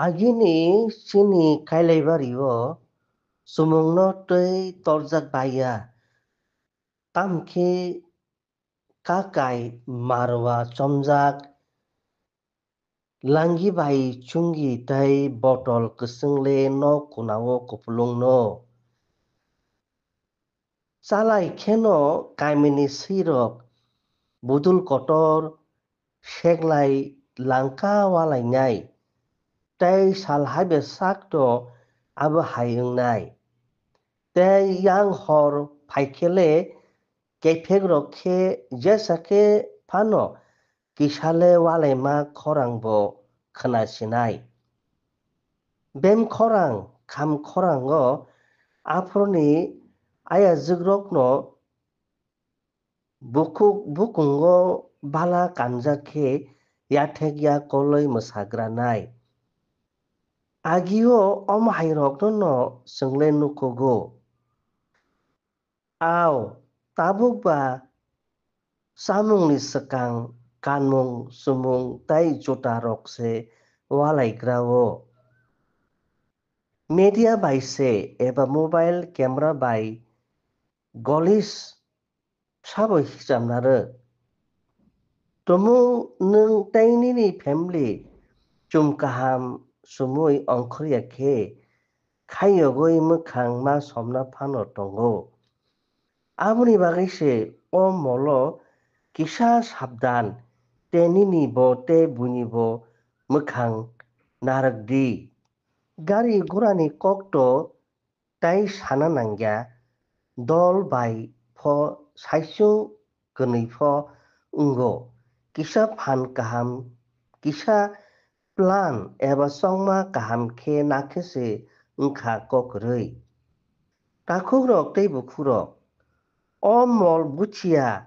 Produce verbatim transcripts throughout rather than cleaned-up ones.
Agini chini kailaibario chumungno twi torjak baiya, tamkhe kakai marwa chomjak, langi bai chungi tei botol kwchwngle nok kunao kupulungno. Chalai kheno kamini swirok budul kotor seklai langka walainai, tei sal haibe sakno abo hai wngnai. Tei yang hor phaikhele, kephekrok khe jesa khe phano kisale walaima khorangbo khwnasinai. Bem khorang, kham khorango aphuruni ayajwkrokno bukhuk bukungo bala kanjak khe yathek yakolwi mwsagranai. Agio omo hairokno no chwngle nukhugo. Ao, tabuk ba chamungni swkang kanmung, chumung tei jutarok se walaigra-o. Media bai se eba mobile camera bai golis sabo hichamnarwk. Tumung nwng tei nini family chum kaham sumui ongkhorya khe, khaiyogwi mwkhang ma somna phano tongo. Aboni bagwi se o molo kisa sabdan, tei nini bo tei buini bo mwkhang narwk di. Gari gurani kokto tai sana nangya, dol bai pho saichung kwnwi pho wngo, kisa phan kaham, kisa plan eba chongma kaham khe nakhe se wngkha kok kwrwi. Takhukrok tei bukhukrok, o mol buchiya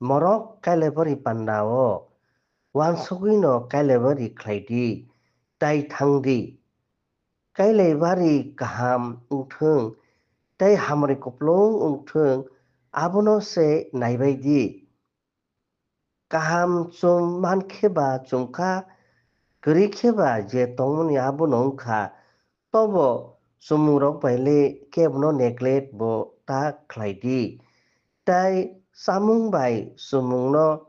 morok kailabari pandao wansugwino kailabari khlai di, tai thang di. Kailai bari kaham wngthwng tei hamari kupulung wngthwng, abono se naibai di. Kaham chum mankhe ba chumkha, kwrwi khe ba je tongmani abono wngkha, tobo chumungrok bai le kebono neglect bo ta khlai di, tei chamung bai chumungno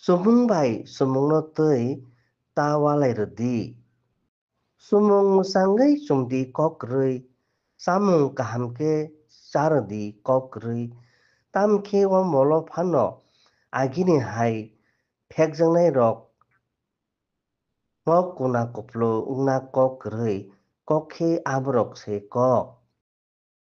Chumung bai chumungno twi ta walai rw di. Chumung mwchangwi chum di kok kwrwi, chamung kaham khe cha rw di kok kwrwi, tamo khe o molo phano agini hai phekjaknairok nok kuna kupulung wngna kok kwrwi, kok khe aborok se kok.